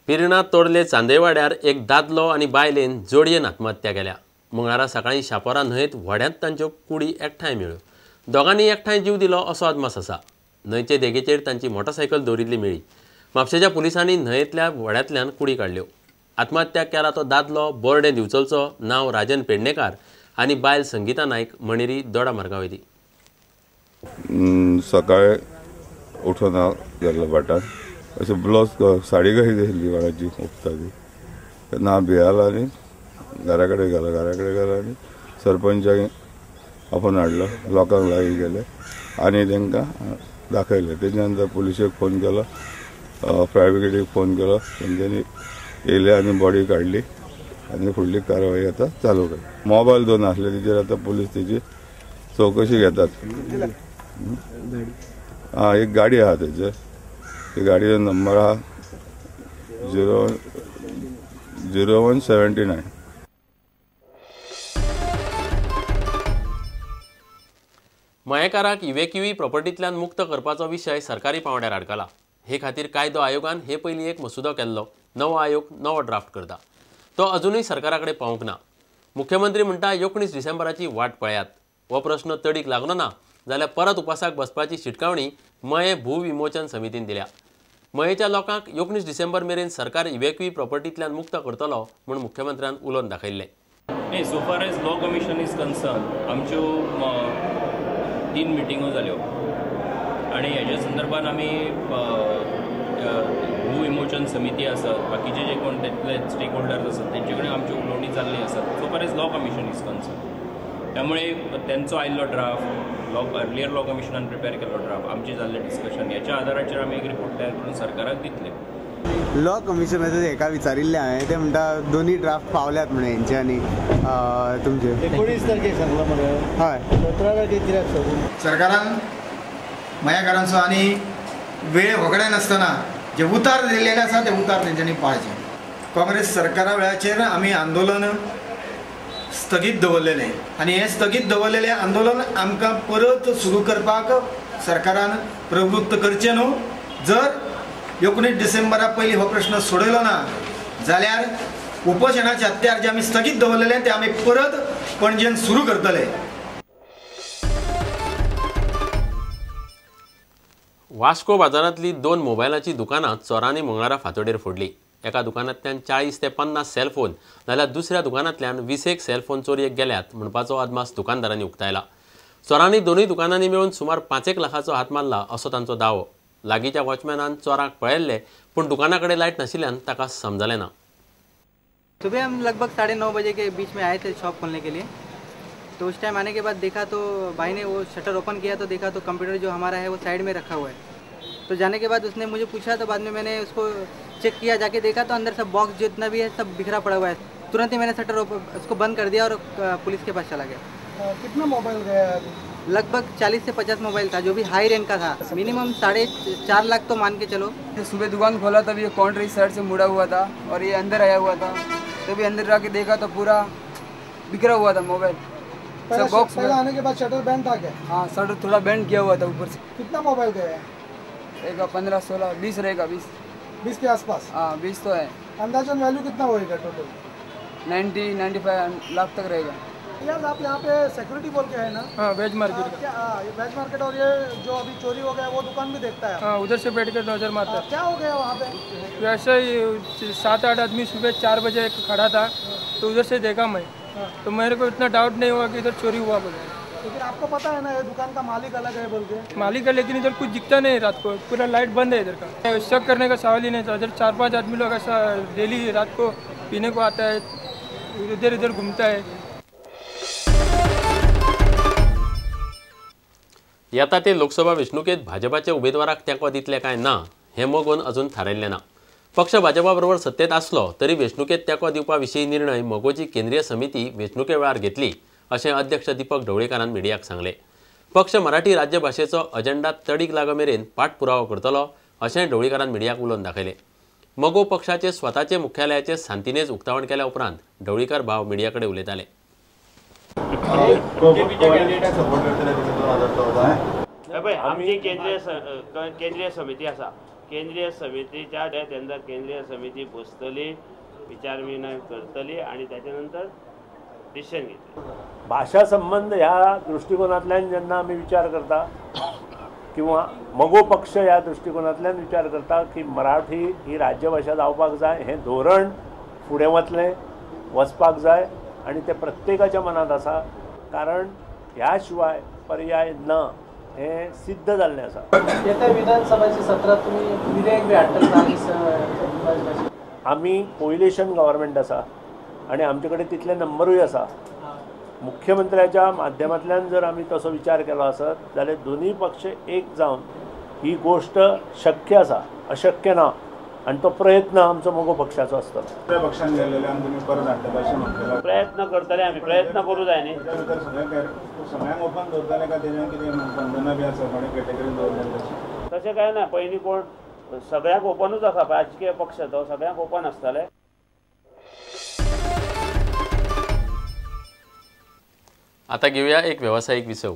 पिर्णा तोडले चांदेवाड्यार एक दादलो आनी बायलेन जोडयेन आत्महत्या केल्या. मंगळारा सकाळीं शापोरा न्हंयेत व्हड्यांत तांच्यो कुडी एकठांय मेळ्ळ्यो. दोगांनी एकठांय जीव दिलो असो अदमास आसा. न्हंयचे देगेचेर तांची मोटरसायकल दवरिल्ली मेळ्ळी. म्हापशेच्या पुलिसांनी न्हंयेंतल्या व्हड्यांतल्यान कुडी काडल्यो. आत्महत्या केला तो दादलो बोर्डे दिवचलचो, नांव राजन पेडणेकार आनी बायल संगीता नायक मणेरी दोडा मार्गावयली. सकाळी उठून हांव गेल्लो भाटान, अशें ब्लावज साडी कशी दिसली कोणाची उबता ती, तेन्ना हांव भियालो आनी घरा कडेन गेलो. घरा कडेन गेलो आनी सरपंचाक आपोवन हाडलो, लोकांक लागीं गेले आनी तांकां दाखयलें. तेच्या नंतर पुलिशेक फोन केलो, फायर ब्रिगेडीक फोन केलो, तेंच्यांनी येयले आनी बॉडी काडली आनी फुडली कारवाई आतां चालू केली. मोबायल दोन आसले तेजेर आतां पुलीस तेजी चवकशी घेतात. आं, एक गाडी आहा तेजेर, ती गाडयेचो नंबर आहा 00179. मयेकाराक इव्हेक्युई प्रॉपर्टींतल्यान मुक्त करपाचो विशय सरकारी पांवड्यार आडकला. हे खातीर कायदो आयोगान हे पयलीं एक मसुदो केल्लो. नवो आयोग नवो ड्राफ्ट करता, तो अजुनूय सरकारा कडेन पावूंक ना. मुख्यमंत्री म्हणटा 19 डिसेंबराची वाट पळयात. हो प्रश्न तडीक लागलो ना जाल्यार परत उपासाक बसपाची शिटकावणी मये भूविमोचन समितीन दिल्या. मयेच्या लोकांक 19 डिसेंबर मेरेन सरकार इव्हेक्युई प्रॉपर्टींतल्यान मुक्त करतलो म्हूण मुख्यमंत्र्यान उलोवन दाखयल्लें. न्ही, so far as law commission is concern आमच्यो 3 मिटिंगो जाल्यो आनी हेज्या संदर्भात आमी भूविमोचन समिती आसात, बाकीचे जे कोण तेतले स्टेक होल्डर्स आसात तेंचे कडेन आमच्यो उलोवणी जाल्लीं आसात. So far as law commission is concern, त्यामुळे तेंचो आयिल्लो ड्राफ्ट, लॉ अर्लियर लॉ कमिशनान प्रिपेर केल्लो ड्राफ्ट, आमचें जाल्लें डिस्कशन, हेच्या आदाराचेर आमी एक रिपोर्ट तयार करून सरकाराक दितले. लॉ कमिशनाचें हेका विचारिल्लें हांवें, ते म्हणटा दोनूय ड्राफ्ट पावल्यात म्हणून हेंच्यांनी तुमचे 19 तारखेक सांगलां मरे. हय, 17 तारखेक कित्याक सांगू सरकारान मयेकारांचो आनी वेळ होगडायनासतना जे उतार दिल्लेले आसा ते उतार तेंच्यांनी पाळचे. काँग्रेस सरकारा वेळाचेर आमी आंदोलन स्थगीत दवरलेलें आनी हें स्थगीत दवरलेलें आंदोलन आमकां परत सुरू करपाक सरकारान प्रवृत्त करचें न्हू. जर 19 डिसेंबरा पयलीं हो प्रश्न सोडयलो ना जाल्यार उपोशणाचे हत्यार जे आमी स्थगीत दवरलेले ते आमी परत पणजेन सुरू करतले. वास्को बाजारांतली 2 मोबायलाची दुकानां चोरांनी मंगळारा फांतोडेर फोडली. एका दुकानांतल्यान 40 ते 50 सेलफोन जाल्यार दुसऱ्या दुकानांतल्यान 20 सेलफोन चोरयेक गेल्यात म्हणपाचो अदमास दुकानदारांनी उक्तायला. चोरांनी दोनूय दुकानांनी मेळून सुमार 5 लाखाचो हात मारला असो तांचो दावो. लागींच्या वॉचमॅनान चोरांक पळयल्ले पूण दुकाना कडेन लायट नाशिल्ल्यान ताका समजलें ना. सुबह हम लगभग 9:30 बजे के बीच में आए थे शॉप खोलने के लिए, तो उस टाइम आने के बाद देखा तो भाई ने वो शटर ओपन किया तो देखा तो कंप्यूटर जो हमारा है वो साइड में रखा हुआ है. तो जाने के बाद उसने मुझे पूछा तो बाद में मैंने उसको चेक किया, जाके देखा तो अंदर सब बॉक्स जितना भी है सब बिखरा पड़ा हुआ है. तुरंत ही मैंने शटर उसको बंद कर दिया और पुलिस के पास चला गया. कितना मोबाइल गया? लगभग 40 से 50 मोबाइल था, जो भी हाई रेंज का था. मिनिमम 4.5 लाख तो मान के चलो. सुबह दुकान खोला तब ये काउंटर इस साइड से मुड़ा हुआ था और ये अंदर आया हुआ था. तभी अंदर आके देखा तो पूरा बिखरा हुआ था मोबाइल. सब बॉक्स पहले आने के बाद शटर बैंड था क्या? हाँ, शटर थोड़ा बैंड किया हुआ था ऊपर से. कितना मोबाइल गया है? एक 15, 16, 20 रहेगा. 20 के आसपास. हाँ, 20 तो है. अंदाजन वैल्यू कितना होएगा टोटल? 90, 95 लाख तक रहेगा. यार आप यहाँ पे सिक्योरिटी बोल के है ना? हाँ, वेज मार्केट. क्या वेज मार्केट? और ये जो अभी चोरी हो गया वो दुकान भी देखता है? हाँ, उधर से बैठ कर नजर मारता है. क्या हो गया वहाँ पे? वैसे ही 7-8 आदमी सुबह 4 बजे खड़ा था तो उधर से देखा मैं, तो मेरे को इतना डाउट नहीं हुआ कि इधर चोरी हुआ बोले. लेकिन आपको पता है ना ये दुकान का मालिक अलग है बोल के? मालिक है लेकिन इधर कुछ दिखता नहीं, रात को पूरा लाइट बंद है इधर का. शक करने का सवाल ही नहीं था. इधर 4-5 आदमी लोग ऐसा डेली रात को पीने को आता है, इधर इधर घूमता है. येता ते लोकसभा वेंचणुकेंत भाजपाच्या उमेदवाराक तेंको दितले काय ना हें मगोन अजून थारायल्लें ना. पक्ष भाजपा बरोबर सत्तेत आसलो तरी वेंचणुकेंत तेंको दिवपा विशीं निर्णय मगोची केंद्रीय समिती वेंचणुके वेळार घेतली अशें अध्यक्ष दीपक ढवळीकारान मिडियाक सांगलें. पक्ष मराठी राज्यभाशेचो अजेंडा तडीक लागो मेरेन पाठपुरावो करतलो अशें ढवळीकारान मिडियाक उलोवन दाखयलें. मगो पक्षाचे स्वताचे मुख्यालयाचे सांतिनेज उक्तावण केल्या उपरांत ढवळीकार भाव मिडिया कडेन उलयताले. आमची केंद्रीय समिती आसा, केंद्रीय समितीच्या तेन्ना केंद्रीय समिती बसतली, विचार विनिमय करतली आनी ताच्या नंतर डिसिशन घेतली. भाशा संबंद ह्या दृष्टिकोनांतल्यान जेन्ना आमी विचार करता किंवा मगो पक्ष ह्या दृष्टिकोनांतल्यान विचार करता की मराठी ही राज्यभाशा जावपाक जाय, हें धोरण फुडें वतलें, वचपाक जाय आनी तें प्रत्येकाच्या मनांत आसा, कारण ह्या शिवाय पर्याय ना हें सिद्ध जाल्लें आसा. येत्या विधानसभाच्या सत्रात तुम्ही विधेयक बी हाडटले? आमी कोइलेशन गव्हर्मेंट आसा आनी आमचे कडेन तितले नंबरूय आसा. मुख्यमंत्र्याच्या माध्यमांतल्यान जर आमी तसो विचार केलो आसत जाल्यार दोनूय पक्ष एक जावन ही गोश्ट शक्य आसा, अशक्य ना आनी तो प्रयत्न आमचो मगो पक्षाचो आसतलो. पक्षान गेल्लेले आमी तुमी परत हाडटले अशें म्हणटले? प्रयत्न करतले आमी, प्रयत्न करूं जाय न्ही. सगळ्यांक ओपन दवरतले काय तेजें कितें बंधनां बी आसा कोणे कॅटेगरीन दवरलें तशें? तशें कांय ना, पयलीं कोण सगळ्यांक ओपनूच आसा, राजकीय पक्ष तो सगळ्यांक ओपन आसतले. आता घेऊया एक व्यावसायिक विसव.